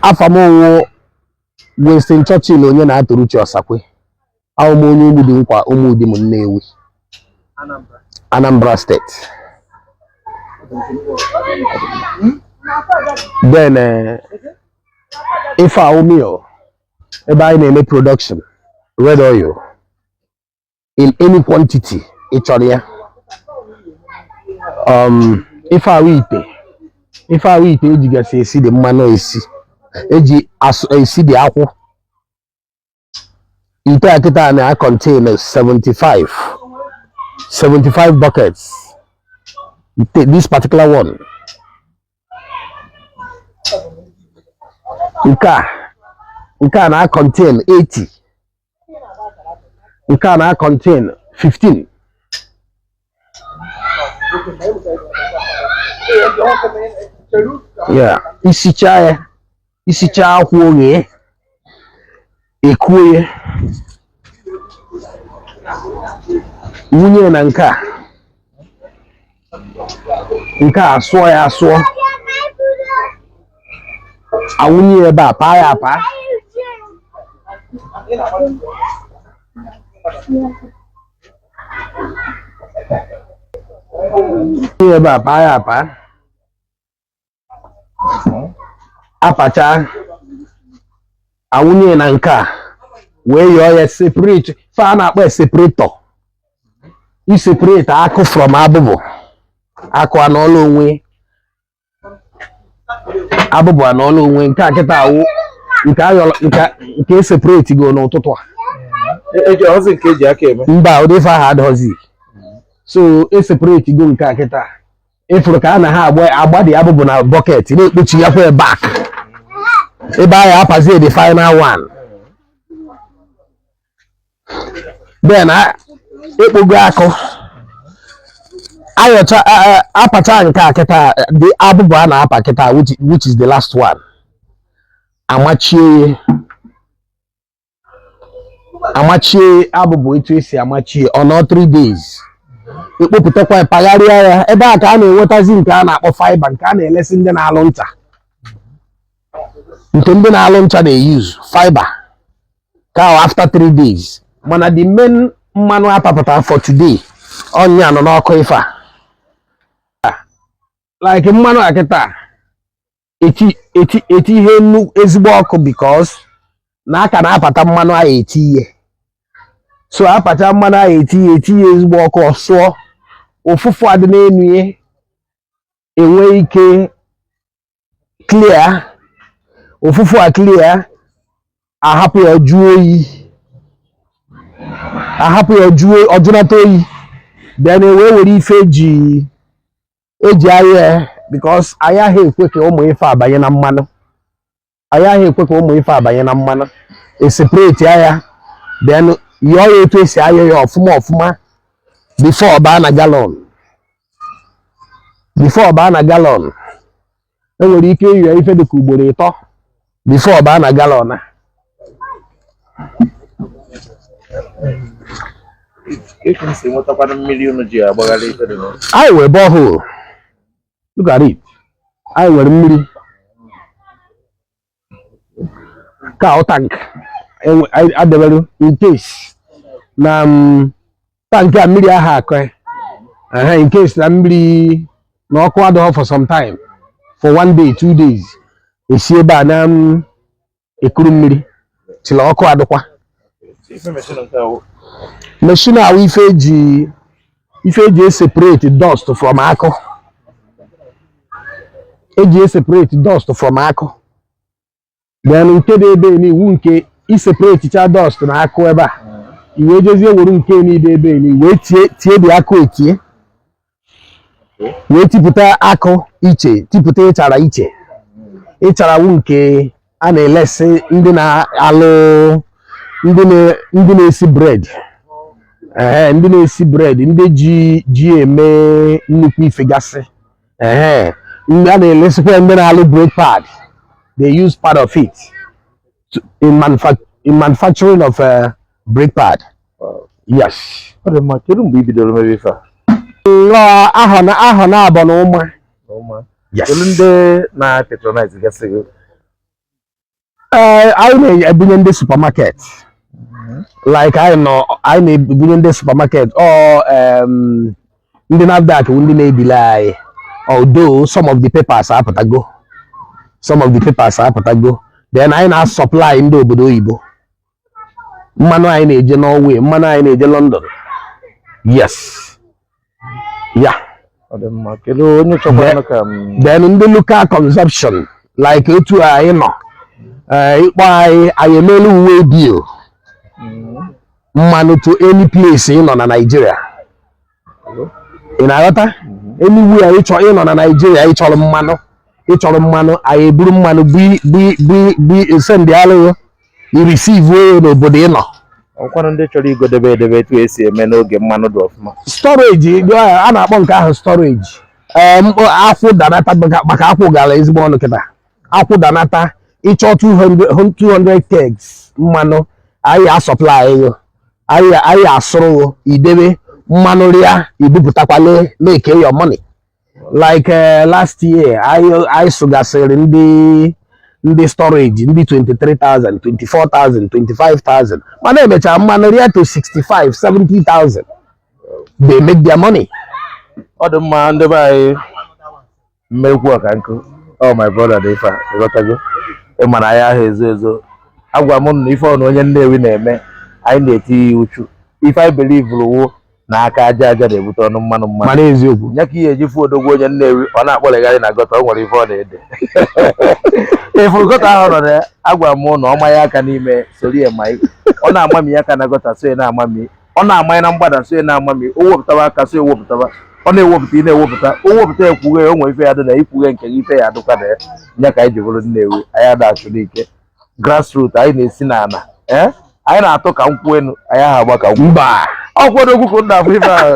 Afa m wụ Winston Churchill onye na-atụrụ Osakwe. Awụ m onye Umudi Nkwa, Umudim, Nnewi, Anambra State. Then ife a wụ mill ebe anyị na-eme production red oil in any quantity ị chọrọ ya. Ife a wụ ite, ife a wụ ite ejigasị esi dị mmanụ, esi eji esi dị akwụ. Ite a kịta na contain 75 75 buckets. Ite, this particular one, nke a na contain 80, nke a na contain 15. Yeah, isichaa ya, isichaa akwụ oghe, ekuo ya, wunye na nke a, nke a asụọ ya asụọ, awụnye ya ebe a, paa ya apa. Wunye ebe a, paa ya apa. Apacha, awụnye na nke a, wee yọọ ya, separate. Ife a na-akpọ separator, i separate akụ from abụbụ. Akụ anọọla onwe, abụbụ anọọla onwe. Nke a kịta awụ nke ayọrọ, nke e separate go n'ụtụtụ a. Eji ọzọ nke eji aka eme? Mba, ụdị ife ahụ adịghịzi. So e separate go nke a kịta. Ịfụrụ ka a na ha agba agbadi abụbụ na bucket, na-ekpuchi ya kwa back ebe ahụ, apazie the final one. Then ekpogo akụ, ayọcha, apacha nke a kịta, the abụbụ a na-apa kịta, which is the last one, amachie ya, amachie abụbụ etu esi amachie, ọ nọ 3 days, ekpopụtakwa ya, pagharịa ya. Ebe a ka a na-enwetazi nke a na-akpọ fiber, nke a na-elesi ndị na-alụ ncha, nke ndị na-alụ ncha na-eyuzu fiber ka ahụ after 3 days. Mana the main mmanụ apapụtara for today, ọnya nọ n'ọkụ. Ife a like mmanụ a kịta, eti eti eti ihe nnu ezigbo ọkụ, because na aka na-apata mmanụ ahụ eti ihe. So apacha mmanụ ahụ, eti ihe, eti ihe ezigbo ọkụ, ọsụọ ụfụfụ adị n'enu ihe, enwe ike clear ụfụfụ a, clear, ahapụ ya jụọ oyi, ahapụ ya jụọ, ọjụnata oyi. Then ewee were ife eji eji ahịa, because anyị ahụ ekwe ka ụmụ ife abanye na mmanụ, anyị ahụ ekwe ka ụmụ ife abanye na mmanụ. Eseparate ya, then yọọ ya etu esi ayọ ya ọfụma ọfụma before ọ baa na gallon. Before ọ baa na gallon, enwere ike ịyọ ife dịka ugboro ịtọ before ọ baa na gallon a. Anyị nwere borehole. Look at it. Anyị nwere mmiri ka ọ tank adebere in case na tank a mmiri ahụ akọ, in case na mmiri na ọkụ adịghị for some time, for one day, 2 days, esi ebe a na ekuru mmiri till ọkụ adịkwa. Machine awụ ife eji eseparate dust from akụ, eji eseparate dust from akụ. Then nke dị ebe n'iwu nke iseparate cha dust na akụ ebe a, i wee jezie were nke niile ebe ni wee tie tie dị akụ etie, wee tipụta akụ iche, tipụta ịchara iche. Ịchara wụ nke a na-elesi ndị na-alụ, ndị na-esi bread, ee, ndị na-esi bread, ndị ji ji eme nnukwu ife gasị. Ee, ndị a na-elesikwa ndị na-alụ brake pad, they use part of it in manufacturing of brake pad. Yes. Ọ dị mma. Kedu mgbe i bidoro mebe ife a? Nnọọ ahọ na abọ na ụma. Ụma. Yes. Kedu ndị na-patronize gasị gị? Ee, anyị na-ebunye ndị supermarket. Like anyị nọ, anyị na-ebunye ndị supermarket ọ ndị NAFDAC bụ ndị na-ebili anyị, although some of the papers apụtago, some of the papers apụtago. Then anyị na-supply ndị obodo oyibo mmanụ. Anyị na-eje Norway, mmanụ anyị na-eje London. Yes, ya. Ọ dị mma. Kedu onye chọkwara ka m Then ndị local consumption, like otu anyị nọ, ịkpọ anyị, anyị emeela uwe bill mmanụ to any place ị nọ na Nigeria. Ị na-aghọta? Anywhere ị chọ ị nọ na Nigeria, ị chọrọ mmanụ, ị chọrọ mmanụ, anyị eburu mmanụ bu bu bu bu send alụghị, i receive ya n'obodo ị nọ. Ọkwanụ ndị chọrọ igodebe edebe, etu esi eme n'oge mmanụ dị ọfụma? Storage, a na-akpọ nke ahụ storage. Akwụ danata, maka akwụ gara ezigbo ọnụ kịta. Akwụ danata, ịchọ 200 200 kegs mmanụ, anyị asupply ego, anyị asụrụ idebe mmanụ rịa, ibupụtakwale, make your money. Like last year, anyị sụgasịrị ndị storage, ndị 23,000, 24,000, 25,000, mana emechara mmanụ rịa to 65, 70,000. They make their money. Ọ dị mma. Ndị be anyị, mmekwu ọka nkụ. Oh, my brother dị ife a, ịghọtago? Ịma na anyị ahụ ezo ezo. Agwa m na ife ọ na onye Nnewi na-eme, anyị na-eti ya uchu. Ife anyị believe wo na aka aja aja na-ebute ọnụ mmanụ mmanụ. Mana eziokwu. Ya ka ihe eji fụ odogwu onye Nnewi, ọ na-akpọlegharị na gutter. O nwere ife ọ na-ede ịfụrụ gutter ahụ nọ na ya. Agwa m na ọ manye aka n'ime soro ya, ma ọ na-amami aka na gutter, so ya na-amami. Ọ na-amanye na mgbada, so ya na-amami. O wepụtaba aka, so ewepụtaba. Ọ na-ewepụta, ị na-ewepụta, o wepụta, ekwughe. O nwere ife ya dị na ikwughe nke gị, ife ya adịkwa na ya. Ya ka anyị ji bụrụ Nnewi. Anyị ada achụ n'ike, grassroot. Anyị na-esi n'ala, ee, anyị na-atụ ka nkwụ enu, anyị aha agba ka nkwụ. Mba. Ọkwadogwu ka nna afọ ife ahụ,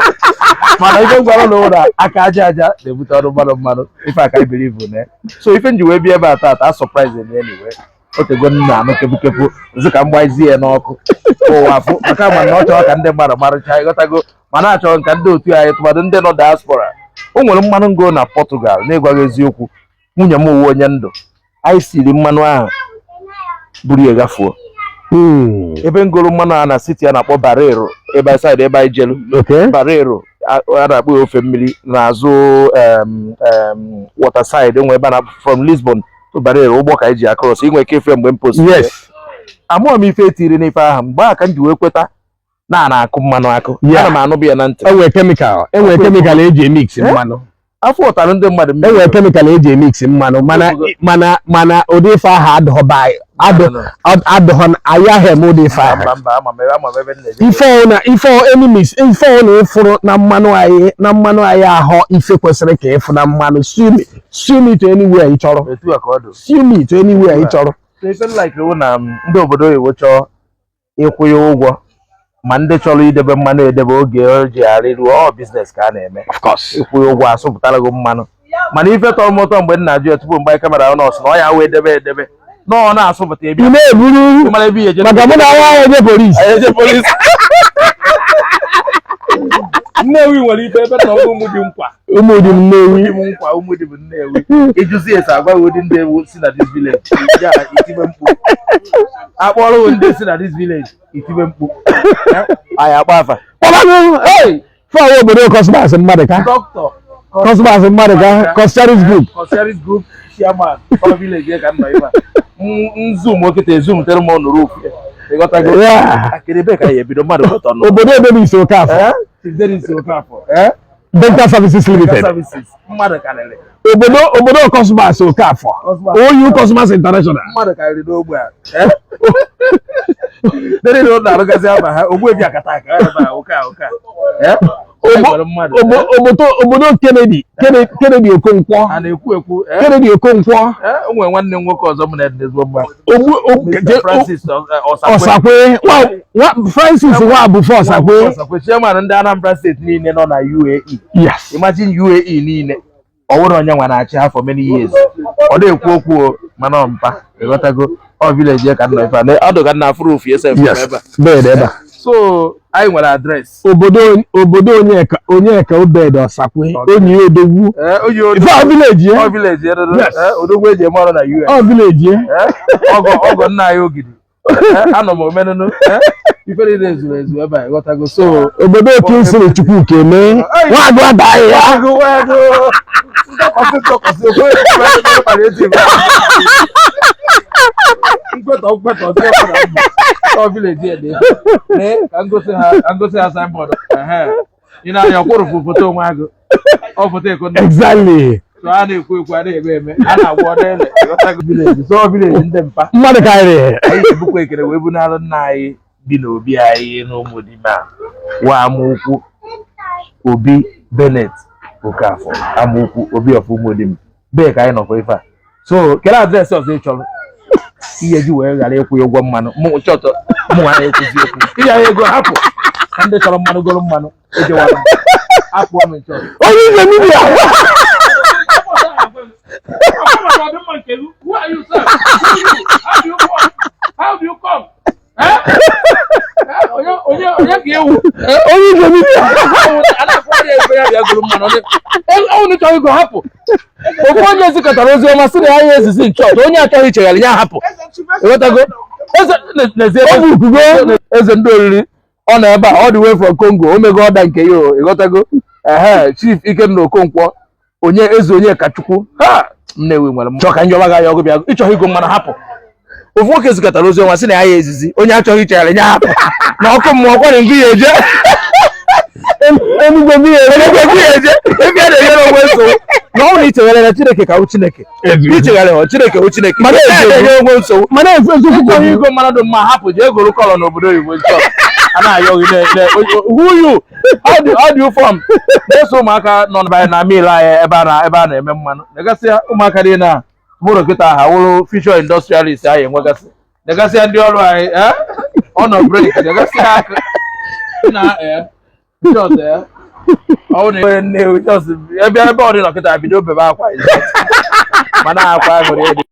mana ife gwara na ụlọ aka aja aja na-ebute ọnụ mmanụ mmanụ. Ife aka iberibe na ya. So ife nji wee bịa ebe a taata, a surprise me anyway. Otego nna anụ kepụkepụ nzi ka m gbazie ya n'ọkụ ụwa afụ, maka ma na ọ chọrọ ka ndị mmadụ marụcha, ịghọtago? Mana achọrọ ka ndị otu anyị, tụmadụ ndị nọ diaspora. O nwere mmanụ ngo na Portugal. Na-ịgwaghị eziokwu, nwunye m uwe onye ndụ, anyị siri mmanụ ahụ buru ya gafuo. Ebe ngoro mmanụ a na city a na-akpọ Barreiro, ebe side ebe anyị jelu. Barreiro, a na-akpọ ya ofe mmiri n'azụ waterside nwe ebe a na from Lisbon to Barreiro, ụgbọ ka anyị ji across. Inwe ike ife mgbe m post. Amụọ m ife etiri n'ife ahụ mgbe a ka m ji wee kweta na a na-akụ mmanụ akụ. Ana m anụbụ ya na ntị. Enwere chemical, enwere chemical eji emix mmanụ. Afọ ụtara ndị mmadụ mmiri. Enwere chemical eji emix mmanụ, mana ụdị ife ahụ adịghọ be anyị, adịghọ anyị ahụ eme ụdị ife ahụ. Mba, mba, ama m ebe m na-eje. Ife ọ na ife ọ enemies, ife ọ na ịfụrụ na mmanụ anyị, na mmanụ anyị ahọ ife kwesịrị ka ịfụ na mmanụ. Sue me to anywhere ị chọrọ. Etu a ka ọ dị. Sue me to anywhere ị chọrọ. So ife m like wụ na ndị obodo oyibo chọọ ịkwụ ya ụgwọ, ma ndị chọrọ idebe mmanụ edebe oge o ji arị ruo, ọ business ka a na-eme. Of course. Ịkwụ ya ụgwọ, asụpụtara gị mmanụ. Mana ife tọrọ m ụtọ mgbe m na-ajụ ya tupu mgbe anyị camera nọọsụ na ọ ya wee debe edebe na ọ na-asụpụta ebe Ị na-eburu mara ebe ihe eje. Maka mụ na nwa ahụ eje polisi. Eje polisi. Nnewi nwere ife ebe na ọgụ ụmụ dị nkwa. Ụmụ dị m Nnewi. Ụmụ dị m nkwa, ụmụ dị m Nnewi. Ịjụzi ese, agwaghị ụdị ndị ewu si na this village ya, itibe mkpu. Akpọrọ ndị si na this village, itibe mkpu. Anyị akpọ afa. Kpọbanụ, hey, fọwọ́ obodo Cosmas mmadụ ka Dọkịta Cosmas mmadụ ka Coscharis Group. Coscharis Group chairman ọ village ya ka m nọ ebe a. Nzoom okịta zoom tere m ọnụrụ ofu ya, ịghọtago? Yeah. Akịrị ebe ka anyị ebido mmadụ gọtọ nọ. Obodo Ebenis Okafọ. Chief Dennis Okafọ, eh? Dental Services Limited. Services, mmadụ karịrị. Obodo Cosmas Okafọ. Cosmas. OU Cosmas International. Mmadụ karịrị n'ogbe a. Ndị niile ụlọ arụgazi aba ha Ogbuebi akata aka ebe a ụka ụka. Eh? Nwere mmadụ. Obodo Kennedy Okonkwo. A na-ekwu ekwu, eh? Kennedy Okonkwo. Eh, o nwere nwanne m nwoke ọzọ m na-ede ezigbo mma. Ogbu Mr. Francis Osakwe. Osakwe nwa Francis Nwabufo Osakwe. Osakwe, chairman ndị Anambra Steeti niile nọ na UAE. Imagine, UAE niile, ọ bụrụ onye nwa na-achị ha for many years. Ọ na-ekwu okwu o, mana ọ mpa, ịghọtago? Ọ village ya ka nọ ife a. Ọ dụ ka nna afụrụ ofu esef Yes. ebe a. Bed ebe a. So anyị nwere address. Obodo Onyeka, Onyeka Obed Ọsakwe, onye odogwu. Onye odogwu. Ife a village Ọ ye. village Yes. odogwu eji eme ọrụ na US. Ọ village ye. Ọgọ ọgọ nna anyị Ogidi. Anọ m omenụnụ. Ife niile ezuru ezu ebe a, ịghọtago? So Obodo Kingsley Chukwuka eme nwaagụ adaghị ya. Agụ agụ. Ntọkwasị ntọkwasị okwe palliative. Nkwetọ nkwetọ ndị ọbụla mma. Ọ village dị. Lee ka ngosi ha signboard. Ehe. Ị na-anya ọkwụrụ foto onwe agụ. Ọ foto eko nna. So a na-ekwu ekwu, a na-eme eme, a na-agwọ n'ele, ịghọtago? Village, so village ndị mpa. Mmadụ karịrị. Anyị ga-ebukwa ekele wee bunalụ nna anyị bi n'obi anyị n'Ụmụdima wa Amaukwu, Obi Bennett Okafor, Amaukwu Obi of Ụmụdim bee ka anyị nọkwa ife a. So kedu address ọzọ ị chọrọ ihe ji wee ghara ịkwụ ya ụgwọ mmanụ? Mụ chọtọ mụ nwa na-ekwuzi okwu ịya ya ego, hapụ ka ndị chọrọ mmanụ goro mmanụ. Ejewara m, apụọ m nchọtọ. Onye ije media. Who are you, sir? Who are you? How do you come? How do you come? Eh? Eh? Onye onye onye ka ewu? Onye ije media. Ọ chọrọ ego, hapụ. Ofu onye zikọtara ozi ọma sị na ya ya ezizi nchọọchị, onye achọghị ichegharị ya hapụ. Ịghọtago? Eze n'ezie. Ọ bụ ukugo. Eze ndị oriri ọ nọ ebe a all the way from Congo, o mego ọda nke ya o, ịghọtago? Ehe, Chief Ikenna Okonkwo, onye eze, onye kachukwu ha Nnewi nwere m chọọ ka njọba ga ya ọgụ bịa ịchọghị igo mmanụ, hapụ. Ofu nwoke zikọtara ozi ọma sị na ya ya ezizi, onye achọghị ichegharị ya hapụ, na ọkụ mmụọ kwere nke ya eje. Enugwu mmiri. Enugwu mmiri eje ebe a na-enyere onwe nsogbu na ọ bụrụ na ichegharị na Chineke ka wụ Chineke, ichegharị ọ Chineke wụ Chineke. Mana ya eziokwu. na-enye onwe nsogbu. Mana eziokwu ka Onye igo mmanụ dị mma, hapụ, jee goro kọlọ n'obodo oyibo. Nchọ a na-ayọ gị who you, how do you from? Na-eso ụmụaka nọ na mill anyị ebe a na-eme mmanụ. Negasịa ụmụaka niile a mụrụ kịta, ha wụrụ future industrialist anyị enwegasị. Negasịa ndị ọrụ anyị, ọ nọ break. Negasịa aka na just ọ bụ na onye Nnewi just ebe ebe ọ dị nọ kịta bido bebe akwa, mana akwa aṅụrị dị.